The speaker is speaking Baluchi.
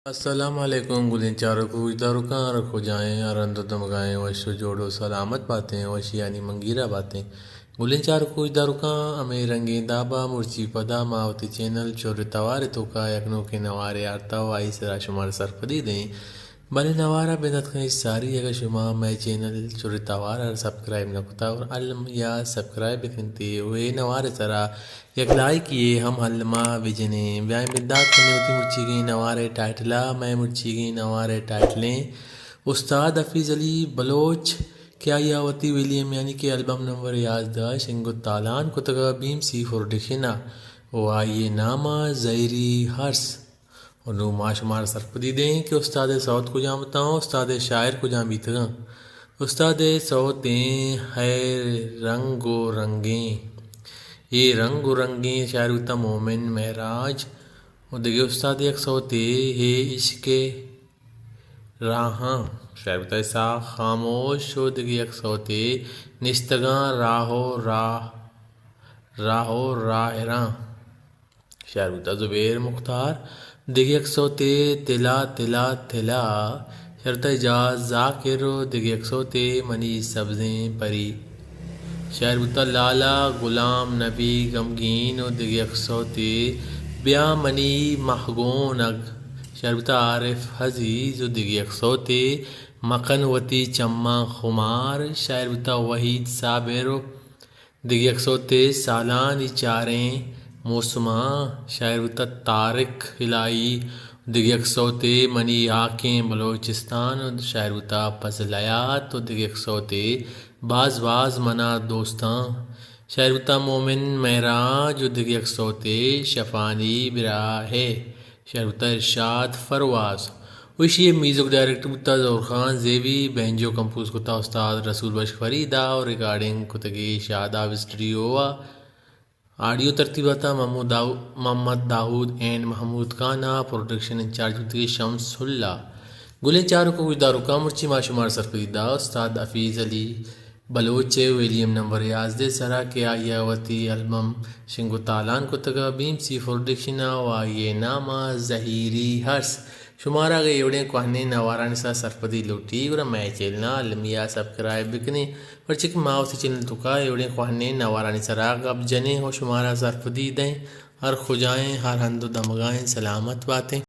السلام علیکم گلیں چاروک و گوشداروکاں، ہر کجائیں، ہر ہند و دمگائیں، وش و جوڑ و سلامت باتیں، وشیانی منگیرا باتیں۔ گلیں چاروک و گوشداروکاں، ہمے رنگیں دابا مرچی پدا ما وتی چینل چر توار توکا یک نوکیں نوارے آرتا و آئی سرا شمارا سرپدی دیں۔ بلے نوارا بندات کنیں ساری، اگہ شما مئے چینل چر توار سبسکرائب نہ کتا، اور الم یا سبسکرائب بکنتے و اے نوارے سرا یک لائکے ہم الما بجنیں۔ بیائیں بندات کنیں وتی مرچیگیں نوارے ٹائٹلا۔ مئے مرچیگیں نوارے ٹائٹلیں استاد حفیظ علی بلوچ کہ آئی ء وتی ویلیم یعنی کہ البم نمبر یازدہ شنگ و تالان کتگ ء بی ایم سی پروڈکشن ء و آئی ء نام ء زہیری ہرس۔ و نوں ما شمارا سرپدی دیں کہ استاد ء سوت کجام اتاں، استاد ء شاعر کجام بیتگاں۔ استاد ء سوتیں ہے رنگ و رنگیں، اے رنگ و رنگیں، شاعر بوتا مومن مہراج۔ و دگہ استاد یک سوتے ہے عشق راہاں، شاعر بوتا اسحاق خاموش۔ و دگہ یک سوتے نشتگاں راہ و راہ، راہ و راہراں، شاعر بوتا زبیر مختار۔ دگہ یک سوتے تلا تلا تلا، شاعر بوتا اعجاز ذاکر۔ و دگہ یک سوتے منی سبزیں پری، شاعر بوتا لالا غلام نبی غمگین۔ و دگہ یک سوتے بیا منی مہگونگ، شاعر بوتا عارف عزیز۔ و دگہ یک سوتے مکن وتی چماں خمار، شاعر بوتا وحید صابر۔ و دگہ یک سوتے سالانی چاریں موسماں، شاعر بوتا طارق الہی۔ دگہ یک سوتے منی ہاکیں بلوچستان، شاعر بوتا فضل حیات۔ و دگہ یک سوتے باز باز منا دوستاں، شاعر بوتا مومن مہراج۔ و دگہ یک سوتے شفانی براہ ہے، شاعر بوتا ارشاد پرواز۔ و ایشی ء میوزک ڈائریکٹر بوتا ظہور خان زیبی، بینجو کمپوز کتا استاد رسول بخش فریدا و ریکارڈنگ کتگی شاداب اسٹوڈیو ء۔ آڈیو ترتیب داتا محمود داؤ-، محمد داؤد اینڈ محمود خان ء، پروڈکشن انچارج بوتگی شمس اللہ۔ گلیں چاروک و گوشداروکاں، مرچی ما شمارا سرپدی دا استاد حفیظ علی بلوچ ء ویلیم نمبر یازدہ سرا کہ آئی ء وتی البم شنگ و تالان کتگ ء بی ایم سی پروڈکشن ء و آئی ء نام ء زہیری ہرس۔ شمارا اگہ اے وڑیں کوہنیں نوارانی سرا سرپدی لوٹی، گڑا مئے چینل ء المی ء سبسکرائب بکنیں، پرچہ کہ ما وتی چینل توکا اے وڑیں کوہنیں نوارانی سرا گپ جنیں و شمارا سرپدی دئیں۔ ہر کجائیں، ہر ہند و دمگائیں، سلامت باتیں۔